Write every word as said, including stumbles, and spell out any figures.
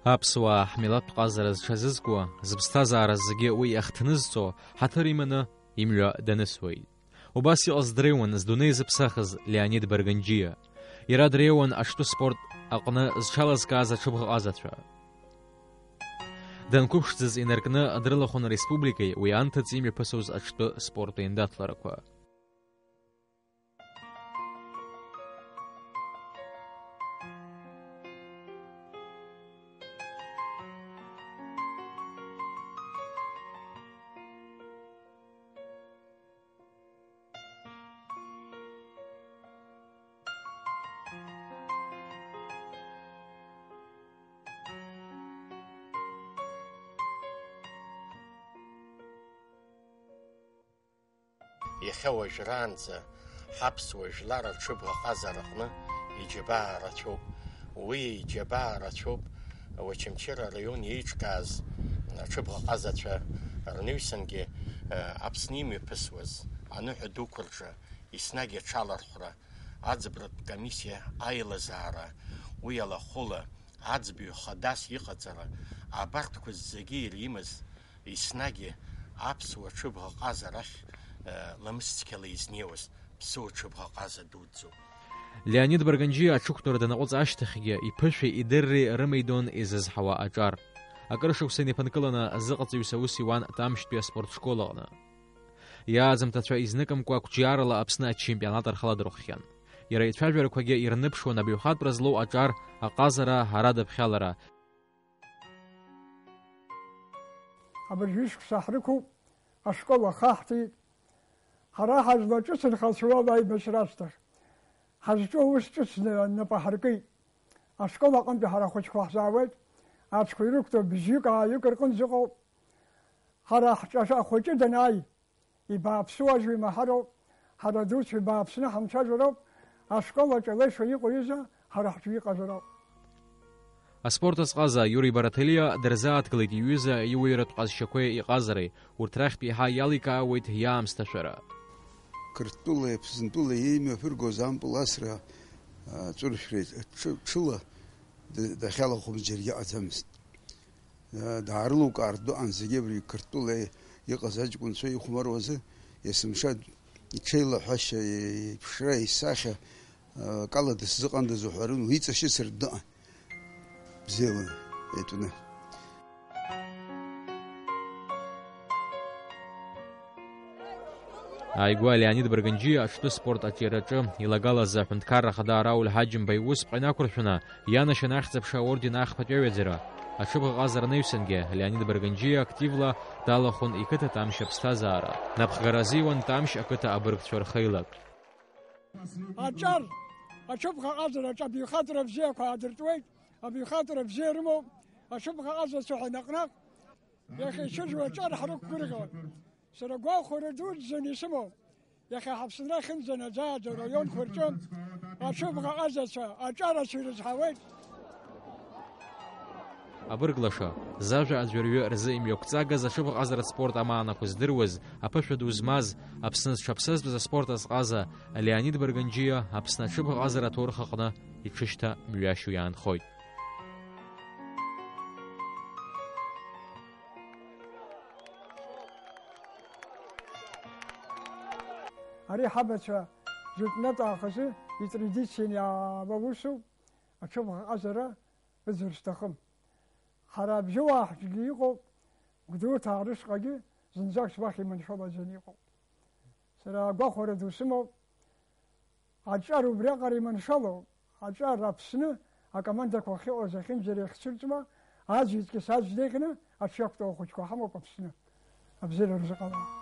Аԥсуаа ҳмилаҭтә ҟазара зҽазызкуа, зыԥсҭазаара зегьы уи иахҭнызҵо, ҳаҭыр иманы имҩа данысуеит. Убас иҟаз дреиуан здунеи зыԥсахыз Леонид Барганџьиа. Иара дреиуан аҽтәы спорт аҟны зҽалазкааз аҽыбӷаҟазацәа. Данқәыԥшӡаз инаркны дрылахәын ареспубликеи уи анҭыҵ имҩаԥысуаз аҽтәы спорт еиндаҭларақәа. Иахьа уажәраанӡа ҳаԥсуа жәлар аҽыбӷаҟазараҟны иџьабаа рацәоуп. Уи иџьабаа рацәоуп Очамчыра араион еиҿкааз аҽыбӷаҟазацәа рнаҩсангьы, э, Аԥсны имҩаԥысуаз аныҳәа дуқәа рҿы еснагь аҽалархәра, аӡбратә комиссиа аилазаара, уи алахәыла, аӡбаҩ хадас иҟаҵара, абарҭқәа зегьы иримаз, еснагь аԥсуа ҽыбӷаҟаза рахь, э, ламысцқьала изнеиуаз ԥсуа ҽыбӷаҟаза дуӡӡоуп. Леонид Барганџьиа аҽықәтәара данаҟәыҵ ашьҭахьгьы иԥышәеи идырреи рымеидон изызҳауа аҿар. Акыр шықәса инеиԥынкыланы азыҟаҵаҩыс аус иуан Тамшьтәи аспорт школ аҟны. Иааӡамҭацәа изныкымкәа қәҿиарала Аԥсны ачемпионат рхаладырхәхьан. Иара ицәажәарақәагьы ирныԥшуан абаҩхатәра злоу аҿар, аҟазара, ара дыԥхьалара. Абыржәы шықәса ҳрықәуп, ашкол ахаҳҵеит. Ҳара ҳазлаҿыц нхацәала аибашьра ашьҭахь, ҳазҿу аус ҿыцны нап аҳаркит. Ашкол аҟынтәи ҳара ахәыҷқәа ҳзаауеит, аҽқәа ирықәтәоу бжьҩык-ааҩык рҟынӡа ыҟоуп. Ҳара ҳҿаҳәа ахәыҷы данааи, ибааԥсу ажәа имаҳароуп, ҳара адуцәа ибааԥсны ҳамцәажәароуп, ашкол аҿы алеишәа иҟоу ҩыза ҳара ҳҿы иҟазароуп. Аспорт азҟаза Иури Бараҭелиа дырзааҭгылеит иҩыза иуаҩратә ҟазшьақәеи иҟазареи, урҭ рахьтә еиҳа иаликаауеит иаамсҭашәара. Қырҭтәылеи Аԥсынтәылеи еимҩаԥыргоз ампыл асра, а, ҵәыршәреи ҽы-, ҽыла д-, дахьалахәымыз џьаргьы ыҟаӡамызт. Даарылукаартә дыҟан зегьы абри Қырҭтәыла иҟаз аҷкәынцәа ихәмаруазы, есымша иҽеилаҳәашьа, иԥшра, исахьа, акала дысзыҟандаз уҳәарын, уи иҵашьыцыртә дыҟан. Бзиала итәны. Ааигәа Леонид Барганџьиа аҽтәы спорт аҿиараҿы илагалаз аҳәынҭқарра ахада Рауль Ҳаџьымба иусԥҟа инақәыршәаны, ианашьан Ахьӡ-аԥша аорден ахԥатәи аҩаӡара. Аҽыбӷаҟазара анаҩсангьы Леонид Барганџьиа активла далахәын иқыҭа Тамшь аԥсҭазаара. Напхгара азиуан Тамшь ақыҭа абыргцәа рхеилак. Аҿар, аҽыбӷаҟазара аҿы абаҩхатәра бзиақәа аадыртуеит, абаҩхатәра бзиа рымоуп, аҽыбӷаҟазацәа ҳәа наҟ-наҟ иахьа ицәыжәу аҿар ҳрықәгәырӷьоит. Сара гәахәара дуӡӡаны исымоуп. Иахьа ҳаԥсынра ахьынӡанаӡааӡо араионқәа рҿы аҽыбӷаҟазацәа, аҿарацәа ирызҳауеит. Абырг лаша, зажәа аӡәырҩы рзы имҩақәҵагаз аҽыбӷаҟазаратә спорт амаанақәа здыруаз, аԥышәа ду змаз, Аԥсны зҽаԥсазтәыз аспорт азҟаза Леонид Барганџьиа Аԥсны аҽыбӷаҟазара аҭоурых аҟны иҽышьҭа мҩашьо иаанхоит. Ари ҳабацәа жәытәнатә аахазы итрадицианы иаауа усуп, аҽыбӷаҟазара ыӡыр сҭахым. Ҳара абжьыуаа ҳҿгьы иҟоуп, Гәдоуҭаа рышҟагьы зынӡак зуахьиманшәалаӡаны иҟоуп. Сара агәахәара ду сымоуп, аҿар убриаҟара иманшәалоуп, аҿар Аԥсны акомандақәа ахьыҟаз ахьынӡара иахьцәырҵуа, аӡә иҵкьыс аӡә деиӷьны аҽы иақәтәоу ахәыҷқәа ҳамоуп Аԥсны. Абзиара рзыҟала.